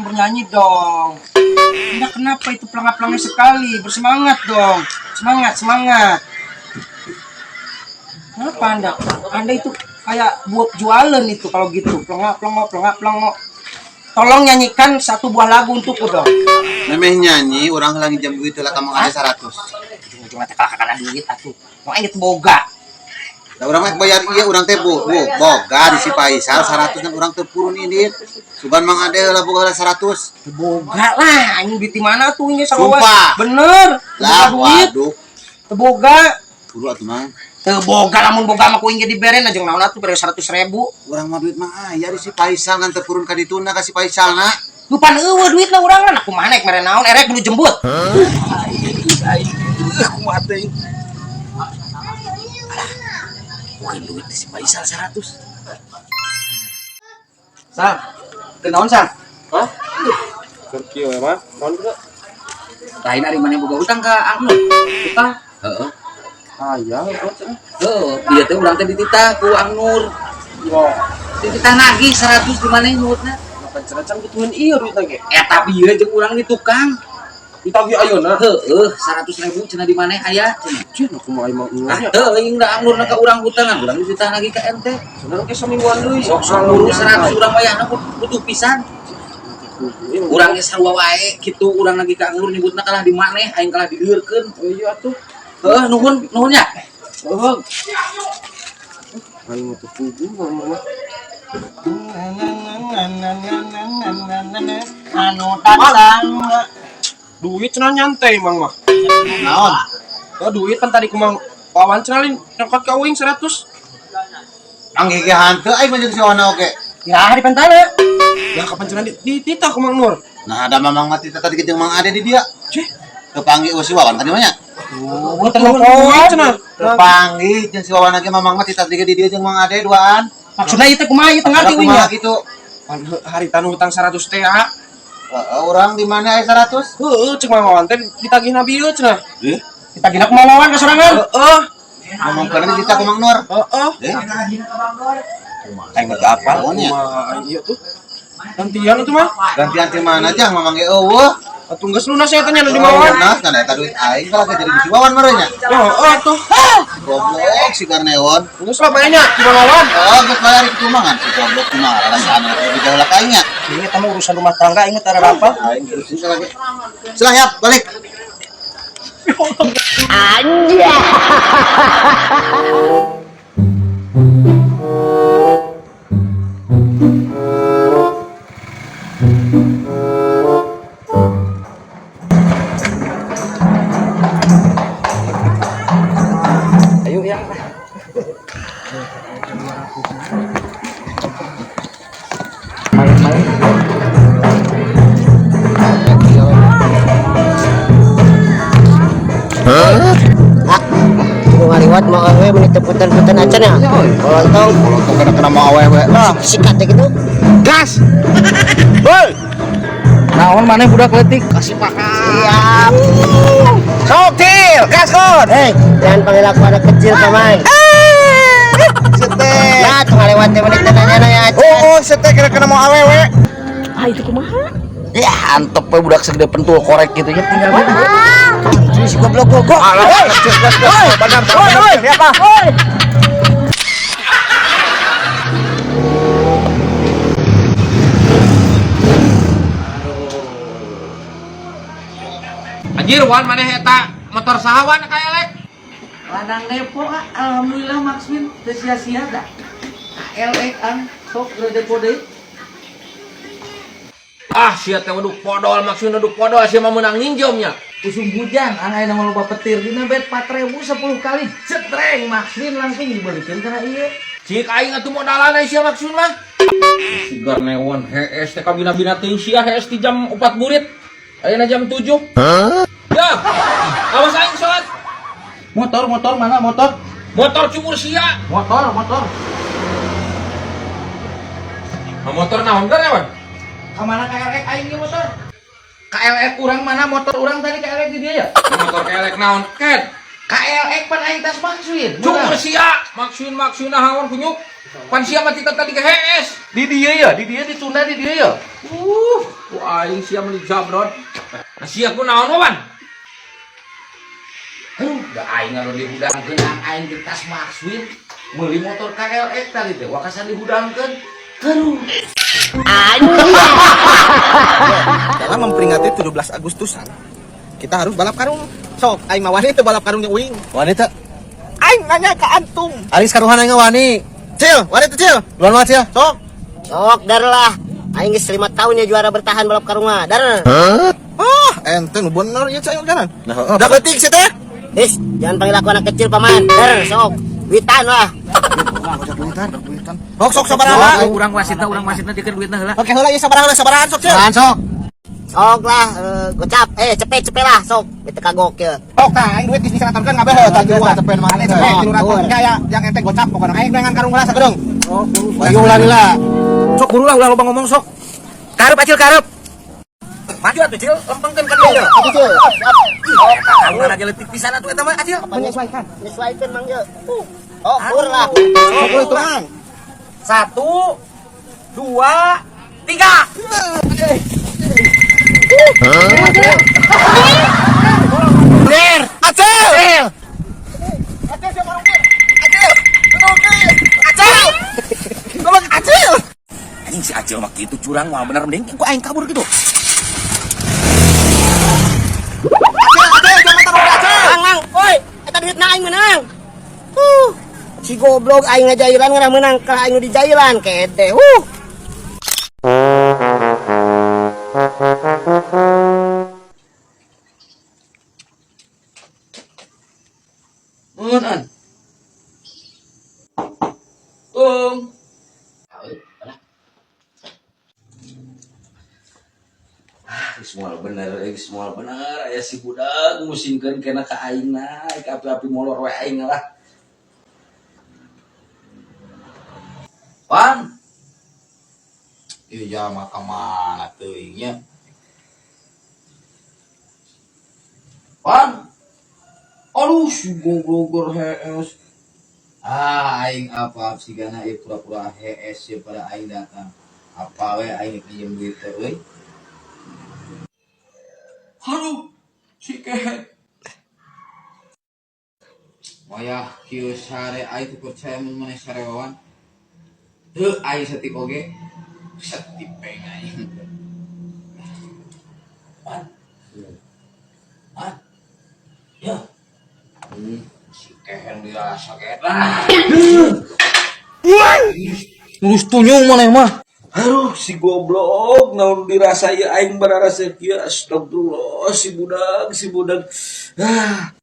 Bernyanyi dong. Anda kenapa itu pelangap-pelangnya sekali? Bersemangat dong. Semangat, semangat. Kenapa Anda? Anda itu kayak buat jualan itu kalau gitu. Pelangap, pelangok, pelangap, pelangok. Tolong nyanyikan satu buah lagu untukku dong. Memeh nyanyi, orang lagi jam duit lah kamu ada 100. Ujung-ujungnya teh kalah kana duit atuh. Mau aing boga. Da urang mah bayar ieu urang teh bu, bu boga di si Faisal 100 kan urang teu purun ini. Sugan Mang Ade heula boga heula 100. Teu boga lah, anjing duit di mana tuh ini sarua. Sumpah. Bener. Lah Teu boga duit. Waduh. Teu boga. Kudu atuh Mang. Teu boga lamun boga mah ku aing ge dibere jeung naon atuh bere 100.000. Urang mah duit mah aya di si Faisal kan teu purun ka dituna ka si Faisal na. Lupa eueuh duitna urang lah, kumaha naik mere naon erek bulu jembut. Kumaha teh? Bukan duit di si Faisal 100. Sal, kenaon Sal? Hah? Keur kieu we mah. Naon geus? Lain ari maneh boga hutang ka Ang Nur. Hutang. Heeh. Aya heuh cenah. Heeh, ieu teh urang teh dititah ku Ang Nur. Yo, Dititah nagih 100 di maneh nyuhutna. kapan cenah can butuheun ieu duitna ge? Eta bieu jeung urang di tukang. Ditagih ayeuna. Heeh, 100.000 cenah di maneh aya cenah. Cih, kumaha aing mah Ah, nya. teuing da Ang Nur ka urang hutangan, urang dititah nagih ka ente. Cenah ge samingguan deui. Sok sok buru 100 urang wayahna butuh pisan. Urang ge sarua wae kitu urang lagi ka Ang Nur nyebutna kalah di maneh, aing kalah diliurkeun. Oh iya atuh. Heeh, nuhun, nuhun nya. Heeh. Aing mah teu puguh mah. Anu datang. Duit cenah nyantai Mang mah. Naon? Oh duit kan tadi kumang Wawan cenah lin nyokot ka uing 100. Ang gege hanteu aing mah jeung si Wana oge. Ya di pentana. Ya kapan cenah dititah ku Mang Nur? Nah, ada Mamang mah titah tadi jeung Mang Ade di dia. Cih, Kepanggih eueuh si Wawan tadi mah nya. Oh, telepon cenah. Kepanggih jeung si Wawan lagi Mamang mah titah di dia jeung Mang Ade duaan. Maksudna ieu teh kumaha ieu teu ngarti uing Kumaha nya. gitu. Pan hari tanu hutang 100 teh ah. Heeh, urang di mana aya 100? Heeh, cek Mang Wawan teh ditagih nabi ieu cenah. Eh, Ditagihna ku Mang Wawan ka sorangan. Heeh, ngomong kana dititah ku Mang Nur. heeh. Eh, Aing mah teu apal. naon nya? Kumaha ieu tuh? Gantian itu mah. Gantian ti mana jang Mamang ge eueuh. Atuh geus lunas ya teh nya nu di Wawan. Nah, kan eta duit aing kalau jadi di si Wawan mah nya. Ya heeh tuh. Goblok si Karneon. Geus lah bayarnya di Mang Wawan. Oh, geus bayar itu mah kan si goblok kumaha alasan lebih jauh lah kaingnya. Ini teh mah urusan rumah tangga aing mah tara apa. Aing pusing lagi. Silah yap, balik. Ayo yang. Tunggu ngaliwat mau awe menit putan-putan acan ya. Lontong Lontong kena kena mau awewe lah. sikat teh gitu. Gas. Woi. Naon maneh budak leutik? Kasih pakan. Siap. Sok til, gas kon. Hei, jangan panggil aku anak kecil paman. Sete. Nah, tunggu ngaliwat teh menit nanya-nanya acan. Oh, sete kena kena mau awewe. Ya antep we budak segede pentul korek gitu ya tinggal mana. Si goblok goblok. Alah, gas gas gas. Benar, benar. Siapa? Anjir Wan maneh eta motor saha Wan ka elek? Ladang depo ah, alhamdulillah Maxwin teu sia-sia dah. KLX ang sok geura depo deui. Ah sia teh waduh podol maksudna waduh podol sia mah meunang nginjomnya. Usum hujan ang ayeuna mah loba petir dina bet 4000 10 kali cetreng Maxwin langsung dibelikeun kana ieu. Cik aing atuh modalan sia maksud mah. Sigar neon HS teh kabina-bina teuing sia HS di jam 4 burit. Ayeuna jam 7. Ya. Awas aing salat. Motor motor mana motor? Motor cumur sia. Motor motor. Nah, motor naon kan Wan? Kamana KLX aing ieu motor? KLX urang mana motor urang tadi KLX di dia ya? Motor kelek naon? Ket. KLX KLX pan aing tas maksud. Cukur sia, maksud maksud hawan kunyuk. Pan sia mah tita tadi ke HS. Di dieu ya, di dieu ditunda di dieu ya. Ku aing sia mah dijabrot. Nah sia ku naon wan? Aduh, da aing ngaron dihudangkeun aing di tas maksud. Meuli motor KLX tadi teh wakasan dihudangkeun. Aduh. Dalam memperingati 17 Agustusan, kita harus balap karung. Sok, aing mah wani teu balap karungnya uing. Wani teu? Aing nanya ke antum. Ari sakaruhan aing wani. Cil, wani teu Cil? Duluan mah Cil. Sok. Sok dar lah. Aing geus 5 tahun ya juara bertahan balap karung mah. Dar. Ah, ente nu bener ieu cai jalan. Nah, heeh. Da leutik sih teh. Is, jangan panggil aku anak kecil paman. Dar, sok. Duitan lah. Duitan. Sok sok sabaraha. Urang wasitna dikeun duitna heula. Oke heula ieu sabaraha heula sabarahan sok Cil. Tahan sok. Sok lah, gocap. Cepet cepet lah, sok. Bete kagok ya. Sok tah aing duit geus diseraturkeun kabeh heuh tah tiluan. Cepet mah. Ane cepet 300 kaya yang ente gocap pokona aing dengan karung heula sagedeung. Bayu ulah lila. Sok buru lah ulah loba ngomong sok. Karep acil karep. Maju atuh Cil, lempengkeun ka dieu. Atuh, Cil. Kamu lagi leutik pisan atuh eta mah acil. Menyesuaikan. Menyesuaikan mang ye. Oh, pur lah. Sok boleh tuang. 1 2 3. Der. Acil. Acil siapa karung Acil. Acil. Ngomong Acil. Anjing si Acil mah kitu curang mah bener mending ku aing kabur gitu. Acil, Acil, jangan taruh Acil. Mang, mang, oi, eta duitna aing menang. Si goblok aing ngajailan ngarah menang kalah aing nu dijailan kede. Mun an. Ung. Semua bener, aya si budak musingkeun kena ka aingna, ka api-api molor we aing lah. Pan. Ieu jalma ka mana teuing nya? Pan. Aduh, si goblok HS. Ah, aing apa sigana ieu pura-pura HS ye pada aing datang. Apa we aing pinjem duit teh euy? Aduh, si kehet. Wayah kieu sare aing teu percaya mun maneh sarewawan. Heuh aing setip oge. Setipeng aing. Pan. Pan. Ya. Si kehen dirasa kehet. Terus tunyung maneh mah. Aduh, si goblok naon dirasa ieu aing bararasa kieu. Astagfirullah, si budak, si budak. Ah.